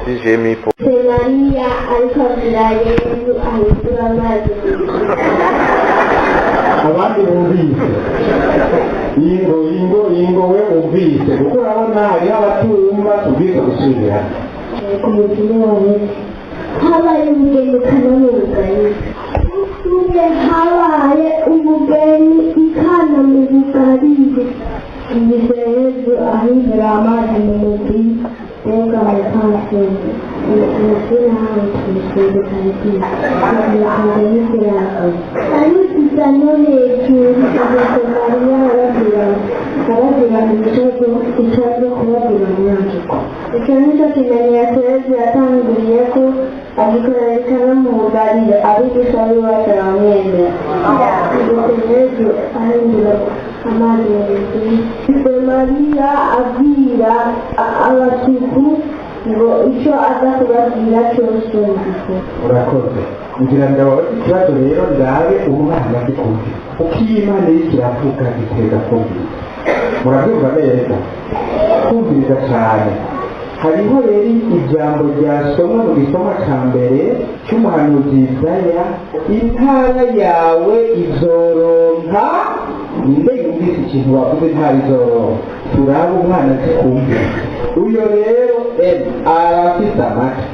aussi j'ai mis pour Mariya ariko abwira Yesu ahindura amazi. Abandi bumvise, ingo, ingo, ingo, we wumvise, kuko urabona hariho abatumva. Tubwize gusubira. Ku mukino wawe habaye umugeni Kana mu Bugari. Umwe habaye umugeni i Kana mu Bugarire. Numvise Yesu ahindura amazi mu muvinyu. Mbega mupfasoni, umupira arisiza no hejuru. Nuko Mariya arababwira icyo aza kubabwira mwandiko. Icyo nicyo kimenyetso Yesu yatanguriye ko agikorera i Kana mu Bugarire, abigisha biwe bataramwemera. Nuko Yesu ahindura amazi mu muvinyu. Mariya abwira abasuku ngo icyo aza kubabwira cyose yumvise. Urakoze. Ngira ndababaze ikibazo rero, ndabe umwana azi kumva uko iyo Imana iriko iravuga giteza kumviriza. Murabyumva neza, kumviriza cyane. Hariho rero ijambo ryasomwa mu gisomwa ca mbere cy'umuhanuzi Isaya: intara yawe izoronka. Ninde yumvise ikintu wavuze, intara izoronka? Turabe umwana azi kumviriza. Uyo rero arafise amatwi.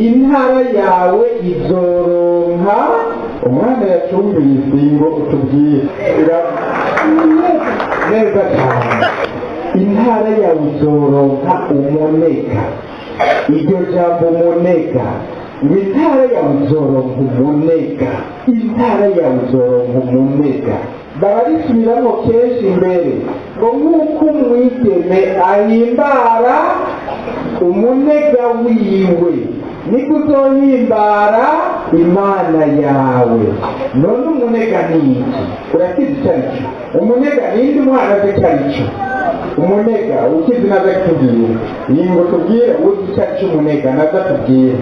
Intara yawe izoronka. Umwana yacumvise, ngo utubwire neza cyane. Intara yawe izoronka umunega. Iryo jambo umunega, ngo intara yawe izoronka umunega, intara yawe izoronka umunega, bararisubiramo kenshi imbere ngo nk'uko umwigeme ahimbara umunega wiwe, niko uzohimbara Imana yawe. None umunega ni iki? Urakizi icyo ari cyo umunega? Ninde umwana azi icyo ari cyo umunega? Ukizi naza akitubwira. Iyi ngo tubwire uzi icyo ari cyo umunega, naza atubwire.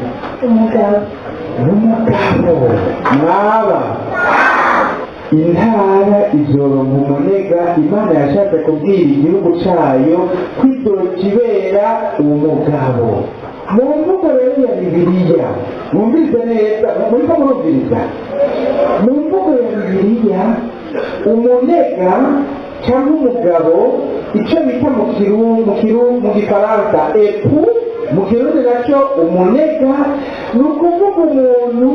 Umugabo. N'umugabo. Mwaba intara izoronka umunega, Imana yashatse kubwira igihugu cayo ko izokibera umugabo. Mu mvugo rero ya Bibiliya, mwumvise neza, muriko murumviriza, mu mvugo ya Bibiliya umunega cyangwa umugabo, icyo bita mu Gifaransa époux, mu Kirundi nacyo umunega, ni ukuvuga umuntu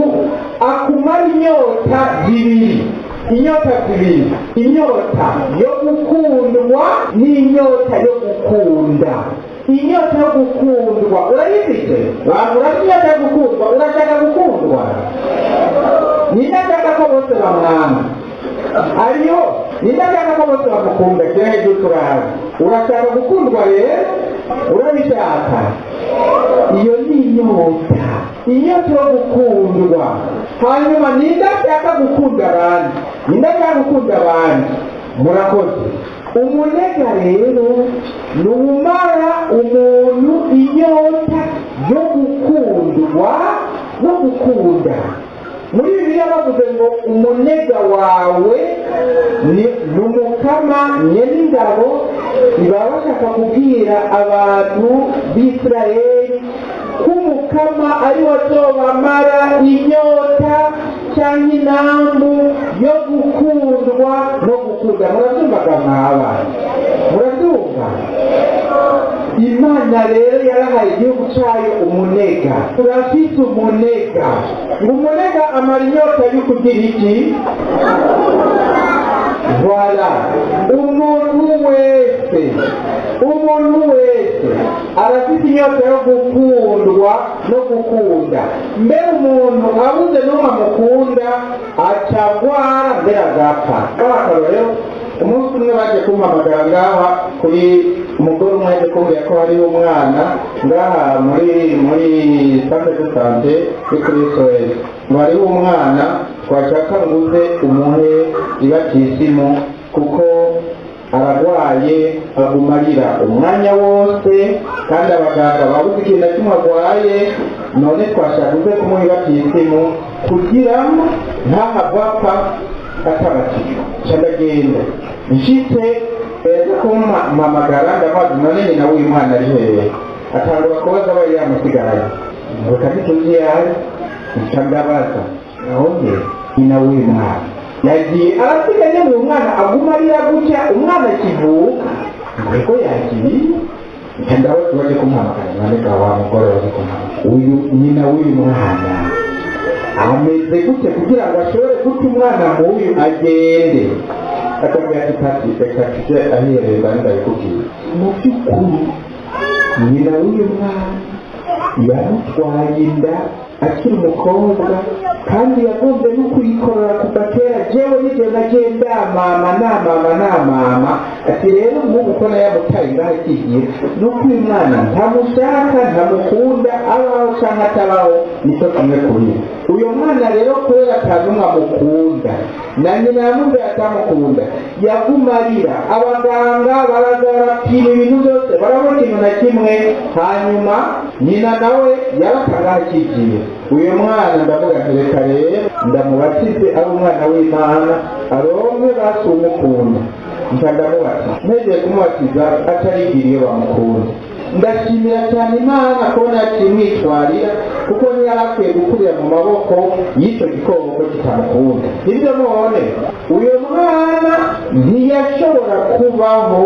akumara inyota zibiri, inyota zibiri: inyota yo gukundwa n'inyota yo gukunda. Inyota yo gukundwa urayifite? Urafite inyota yo gukundwa? Urashaka gukundwa? Ninde ashaka ko bose bamwanga? Ariyo. Ninde ashaka ko bose bamukunda? Kira hejuru turahazi. Urashaka gukundwa rero? Urabishaka? Iyo ni inyota, inyota yo gukundwa. Hanyuma ninde ashaka gukunda abandi? Ninde ashaka gukunda abandi? Murakoze. Umunega rero ni umara umuntu inyota yo gukundwa no gukunda. Muri Bibiliya bavuze ngo umunega wawe ni Umukama Nyeningabo, baba bashaka kubwira abantu b'Isirayeli ko Umukama ari we azobamara inyota cyangwa inambu yo gukundwa no gukunda. Murabyumvaga mwaba murabyumva? Imana rero yarahaye igihugu cyayo umunega. Turafite umunega. Ngo umunega amara inyota yo kugira iki? Voilà. Umuntu wese, umuntu wese arafite inyota yo gukundwa no gukunda. Mbere umuntu abuze n'umwe amukunda, acagwara, mbere agapfa. Akarorero, umunsi umwe baje kumpamagara ngaha kuri umugore umwe, yaje kumbwira ko hariho umwana ngaha muri centre de santé yo kuri SOS, ngo hariho umwana twashaka nguze umuhe ibatisimu kuko aragwaye, aguma arira umwanya wose, kandi abaganga babuze ikintu na kimwe arwaye. None twashaka uze kumuha ibatisimu kugira ngo ntahava apfa atabatijwe. Nca ndagenda. Nshitse, kumpamagara, ndabaza: none nyina w'uyu mwana ari hehe? Atangura kubaza aba yamusigaranye ngo ntituzi yawe. Nca ndabaza nahonye nyina w'uyu mwana yagiye arasigaye, uyu mwana aguma arira gutya, umwana akivuka? Ngo yagiye. Nca ndabaza baje kumuhamagara, none wa mugore waje kumuhamagara, uyu nyina w'uyu mwana ameze gute kugira ngo ashobore guta umwana nk'uyu agende? Akabwira ati: "Pati, reka tujye ahihereza ndabikubwira." Mu by'ukuri nyina w'uyu mwana yamutwaye inda akiri umukobwa, kandi yagombye no kuyikorora kuva kera. Jewe nijye nagiye ndamama namama namama. Ati: "Rero nk'ubu ko nayamutaye ngaho akigiye, nuko uyu mwana ntamushaka, ntamukunda, abaho canke atabaho nicyo kimwe kuri we." Uyu mwana rero, kubera atanumwe amukunda, na nyina yamubwiye atamukunda, yaguma arira. Abaganga baraza barapima ibintu byose, barabona ikintu na kimwe. Hanyuma nyina nawe yaratanga akigiye uyu mwana. Ndavuga nti: "Reka rero ndamubatize, ari umwana w'Imana, aronke basi umukunda." Nca ndamubatiza. Ntegeye kumubatiza, atarigira iyo bamukunda. Ndashimira cyane Imana kubona yaciye imwitwarira, kuko ntiyari akwiye gukurira mu maboko y'icyo gikoko kitamukunda. Nibyo, none uyu mwana ntiyashobora kubaho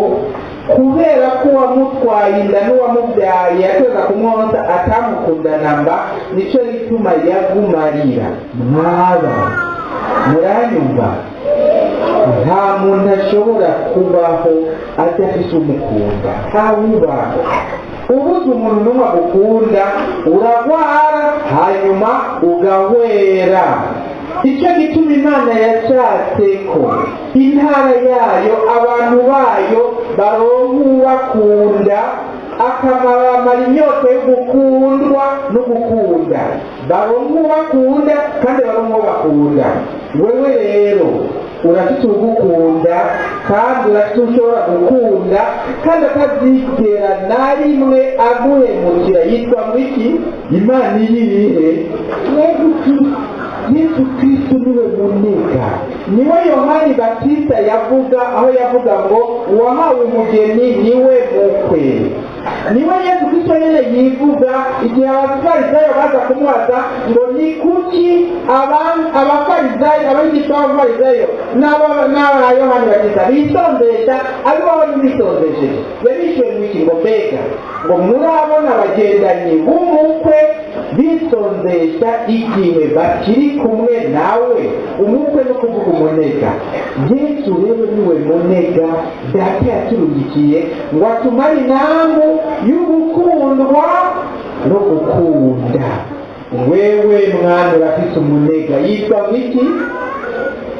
kubera ko uwamutwaye inda n'uwamubyaye yateza kumwonsa atamukunda namba. Nicyo gituma yagumarira. Mwaba muranyumva? Nta muntu ashobora kubaho adafise umukunda, ntawubaho. Ubuze umuntu n'umwe agukunda, uragwara hanyuma ugahwera. Icyo gituma Imana yashatse ko intara yayo, abantu bayo, baronka uwakunda, akamara inyota yo gukundwa no gukunda. Baronka uwakunda kandi baronka uwo bakunda. Wewe rero urafite ugukunda, kandi urafite ushobora gukunda, kandi atazigera na rimwe aguhemukira. Yitwa ngo iki? Imana iyihe? Yesu Kristo. Yesu Kristo niwe munega, niwe Yohani Batista yavuga, aho yavuga ngo uwahawe umugeni niwe mukwe. Niwe Yesu Kristo nyine yivuga igihe Abafarisayo baza kumubaza ngo ni kuki Abafarisayo, abigishwa b'Abafarisayo n'aba Yohani Batista bitondesha, ariko bo ntibitondesheje. Yabishyuye mu iki? Ngo: "Mbega ngo murabona abagendanyi b'umukwe bitondesha igihe bakiri kumwe nawe?" Umukwe no kuvuga umunega. Yesu rero niwe munega Data yaturugikiye ngo atumare inambu y'ugukundwa no gukunda. Wewe mwana urafise umunega, yitwa ngwiki?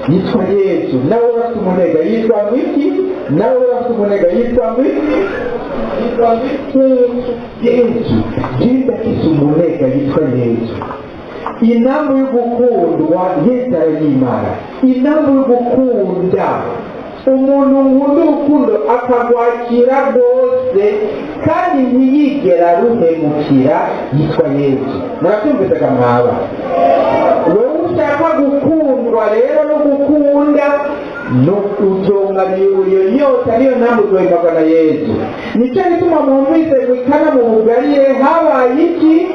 Yitwa Yesu. Nawe urafise umunega, yitwa ngwiki? Nawe urafise umunega, yitwa ngwiki? Yitwa ngwiki? Yesu. Yesu. Genda afise umunega yitwa Yesu. Inambu yo gukundwa Yesu arayimara. Inambu yo gukunda, umuntu nkunda urukundo akagwakira rwose kandi ntiyigera ruhemukira, yitwa Yesu. Murabyumvise mwaba? Wowe ushaka gukundwa rero no gukunda, uzonga iyo nyota, niyo mpamvu uzohimbarwa na Yesu. Nicyo gituma mwumvise ngo ikana mu bugarire habaye iki?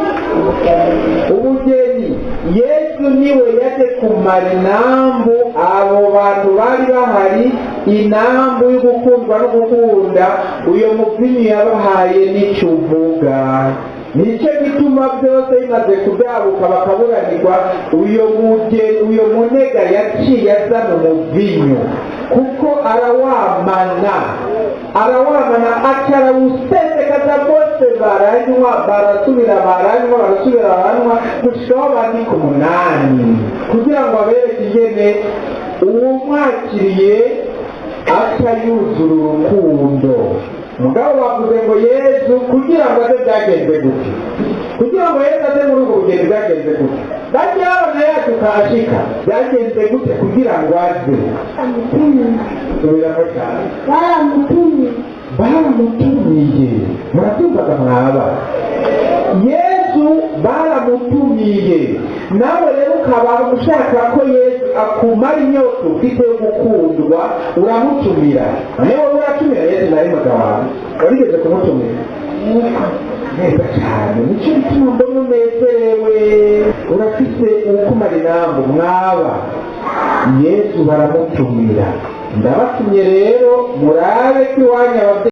Ubugeni. Yesu niwe yaje kumara inambu abo bantu bari bahari, inambu yo gukundwa no gukunda. Uyo muvinyu yabahaye n'icyo uvuga. Nicyo gituma byose bimaze kubyabuka bakaburanirwa, uyo mugeni, uyo munega yaciye azana umuvinyu, kuko arawamana, arawamana, aca arawusesekaza bose baranywa, barasubira baranywa, barasubira baranywa, gushikaho bandika 8, kugira ngo abereke ingene uwumwakiriye aca yuzura urukundo. Mugabo bavuze ngo Yesu kugira ngo aze byagenze gute? Kugira ngo Yesu aze muri ubwo bugeni byagenze gute? Bajya babona yaduka ashika, byagenze gute kugira ngo aze? Baramutumiye. Subiramo cyane. Baramutumiye. Baramutumiye. Murabyumvaga mwaba? Yesu baramutumiye. Nawe rero ukaba ushaka ko Yesu akumara inyota ufite yo gukundwa, uramutumira. Niwe uratumira Yesu na rimwe wawe? Warigeze kumutumira? Neza cyane, nicyo gituma mbona unezerewe. Urafise uwukumara inambu mwaba Yesu baramutumira. Ndabatumye rero murabe ko iwanyu ababyeyi.